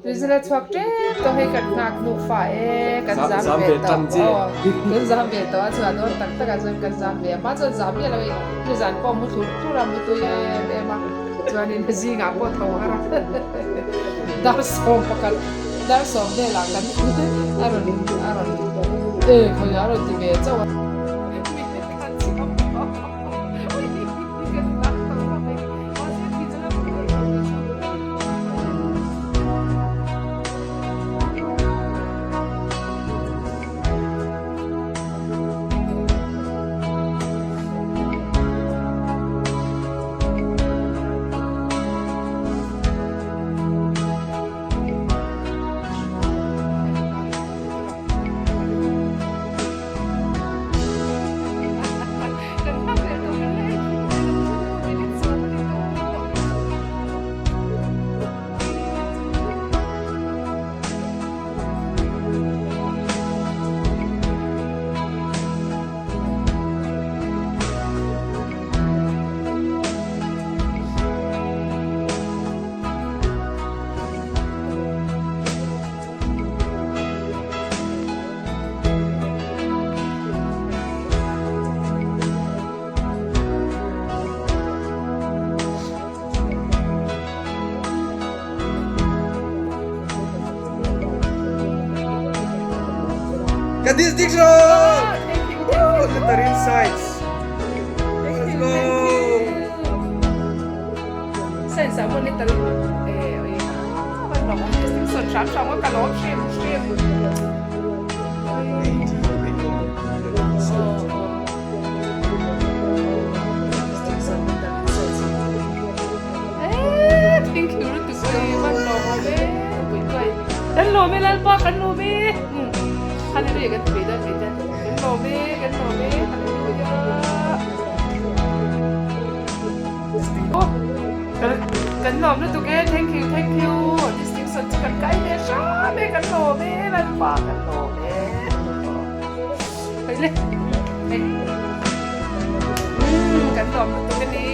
Result a chhuak tep tawh hei kan nghak hnu fa e kan zam ve tawh aw kan zam ve tawh a chhuah dawn tak tak ah chuan kan zam ve a hma chuan zam miah lo i nizan pawh mu thlur thlur a mu tui em em a chuanin zingah pawh tho har a dar sawm pakhat dar sawm velah kan a rawn a rawn e khawiah a rawn ti ve chauh a. Ka distinction! Woo! Letter insights. Let's go! Science ah pawh letter eh oi ah van lawm awm distinction hram hram ka lawm hrim hrim. Kan lawm e Lalpa kan lawm e Hallelujah kan ti ve dan ve dan kan lawm e kan lawm e Hallelujah Oh kan lawm lutuk e thank you thank you distinction chu kan kai ve hram e kan lawm e Lalpa kan lawm e Hei le hei kan lawm lutuk a ni.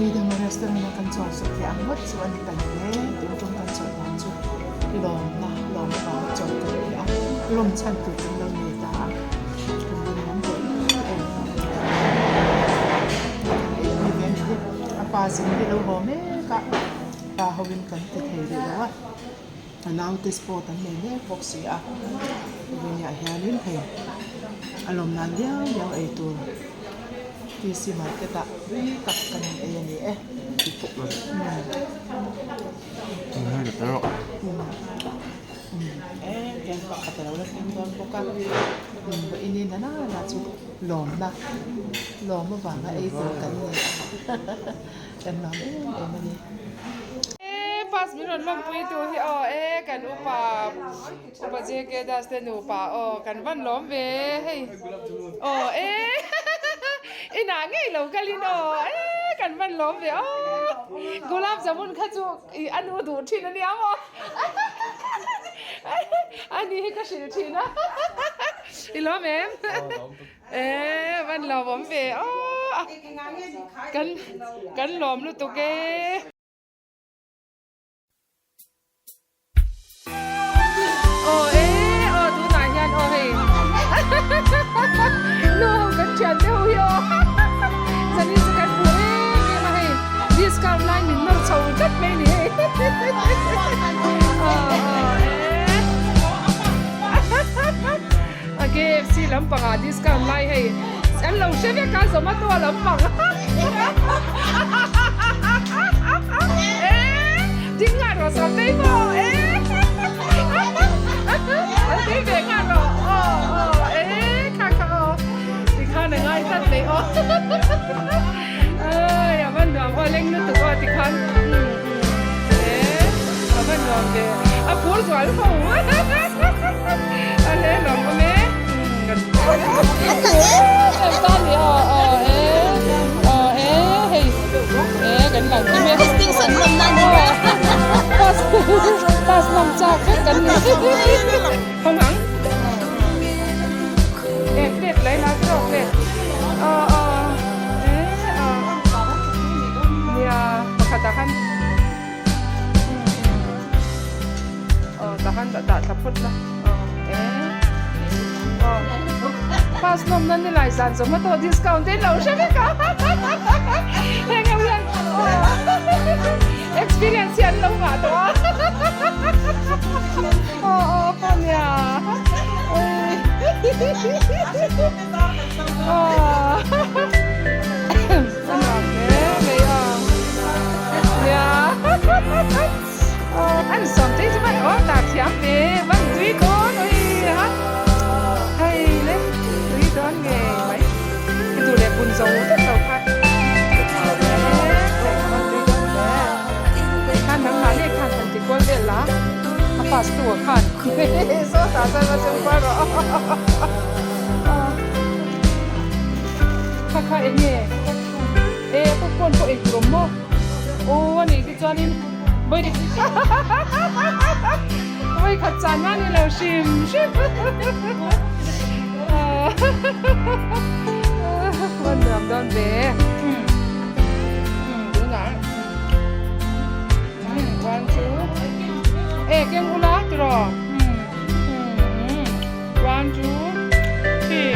Ni danga restaurant a kan chawl sak theih ang ngawt chu a ni ta lo e, tun tum kan chawlh dan chu lawmna lawm avanga chawl kan ni a, lawm chhan tur kan lo nei ta a, kan va nuam tawh em em. A pa zin hi lo haw mek a, pa hoin kan ti thei rih lo a, a naute sport an nei mek bawk si a, vawiinah hianin hei a lawm nan liau liau ei tur TC market ah tui tak kan in ei a ni e. E tiang pakhat a lo la thleng dawn bawk a, vawiin in nana nana chu lawmna lawm avanga ei tur kan ni a kan lawm em em a ni. E bus min rawn lawmpui tur hi aw e kan upa upa JK Das te nupa aw kan van lawm ve hei aw e inah ngei lo kalin aw e kan van lawm ve aw gulab jamun kha chu i a nu duh thin a nia maw ani hi ka hrilh thin a i lawm em e van lawm ve aw kan kan lawm lutuk e. Aw e aw tunah hian aw hei nu ho kan thian deuh hi aw. lampangah discount lai hei an lo hre vek a Zomato lampang eh ding nghal rawh Sawmtei pawh eh an tui ve nghal rawh aw aw eh kha kha aw tikhan a ngai tlat mai aw ai a va nuam aw leng lutuk aw tikhan eh a va nuam ve a phur zual ho a hle lawm awm e ta ni aw aw eh aw eh hei eh kan lang kim e Distinction lawm na ni pass pass lawm chak vek kan ni không ang eh plate lai la tro plate aw aw eh aw nia pakhat ah khan aw tah khan dah thla phawt la aw eh aw pass lawm na ni lai zan zomato discount te lo hre vek a heng ho hian experience hi an lo ngah tawh a aw aw pawh nia aw a nuam hle mai a nia an sawm te chu van aw tar thiam ve van tui dawn ui ha hei le tui dawn ngei mai i duh leh bun zo vek lo kha khan nangmah leh khan han ti kual vel la a pass tu ah khan sawtah chuan va cheng kual rawh kha kha eng nge e popcorn pawh ei tur awm maw aw a nih te chuanin vawi khat chan a ni lo hrim hrim a nuam dawn ve tunah one two e keng ula tiraw one two three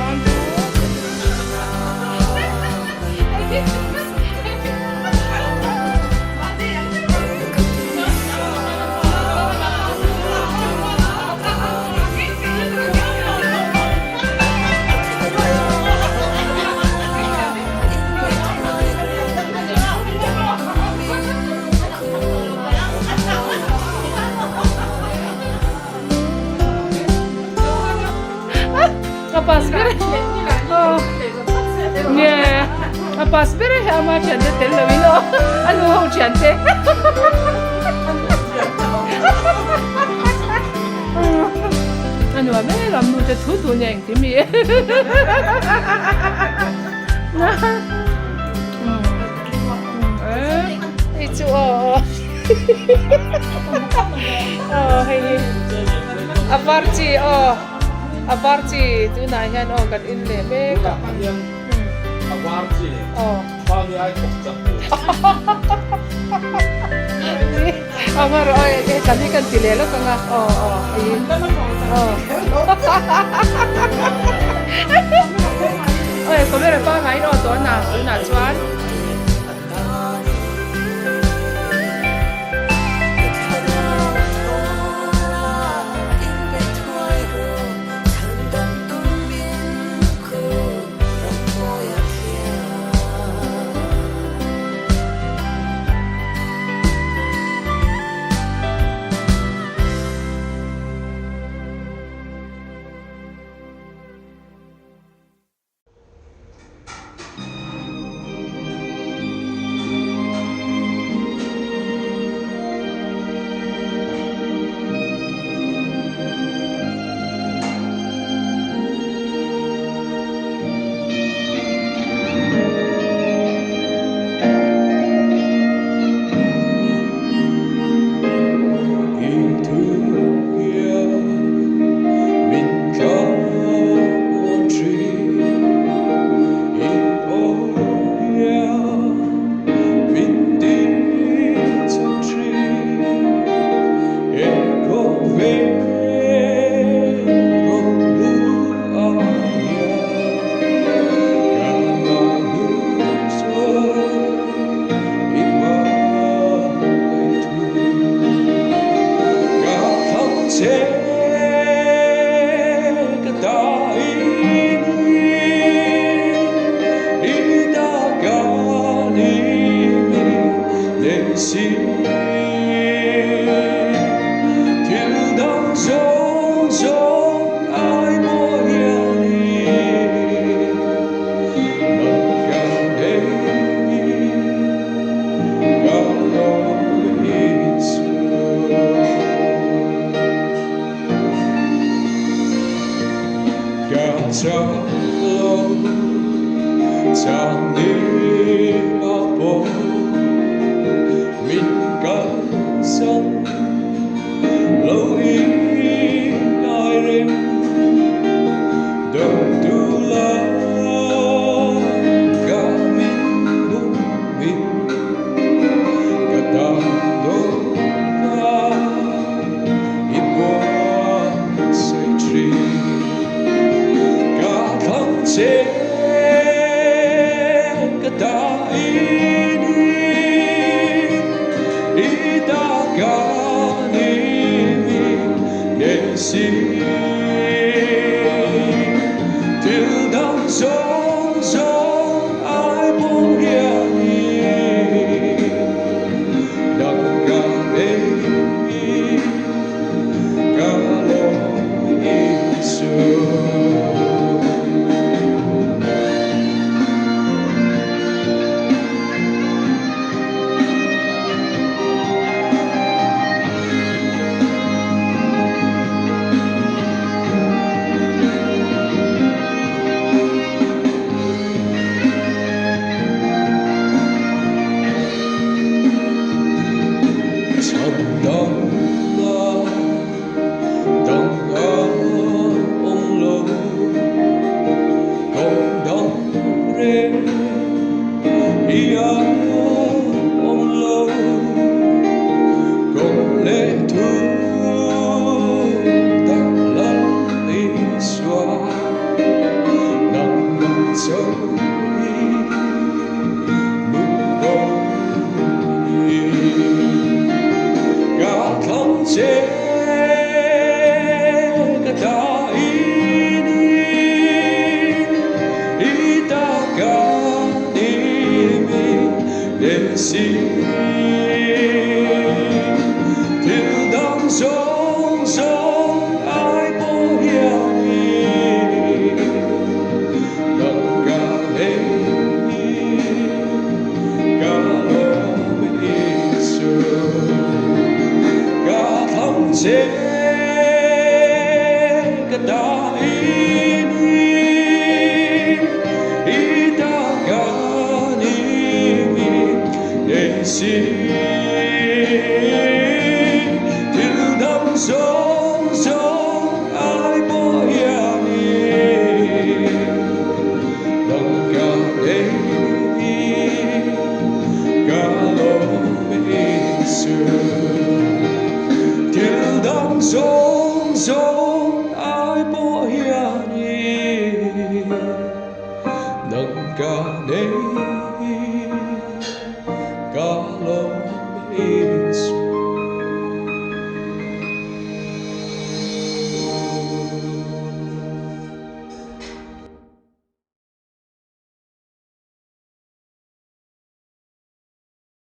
one two A pass ber nge a pass ber hi ama thian te tel lo in aw a nu ho thian te a nuam em em nu te thu thu nia engti mi hei chu aw aw hei hi a var chi aw a var chi tunah hian aw kan in leh mek a a var chi aw khami ai thawk chak tu a var aw e kan hi kan ti leh lawk anga aw aw hei aw oi camera pangai aw tunah tunah chuan ni ah pawh min kalsan lo in ai reng dang tu la ka min bum min ka tan dawn ka i buatsaih thin. Ka thlang che ka ta i ni i ta ka ni mi nge si thil dang zawng zawng ai pawh hianin nang ka nei ka lawm Isu. Chhandam na dang a awm lo, kawng dang reng hi a awm lo, kawng leh thu tak Lal Isua nangmah chauh hi nun kawng i Ka thlang che ka ta i ni i ta ka ni mi nge si thil dang zawng zawng ai pawh hianin nang ka nei ka lawm Isu. Ka thlang che ka ta i ni i ta ka ni mi nge si thil dang zawng zawng ai pawh hianin nang ka nei ka lawm Isu. Thil dang zawng zawng ai pawh hianin nang ka nei ka lawm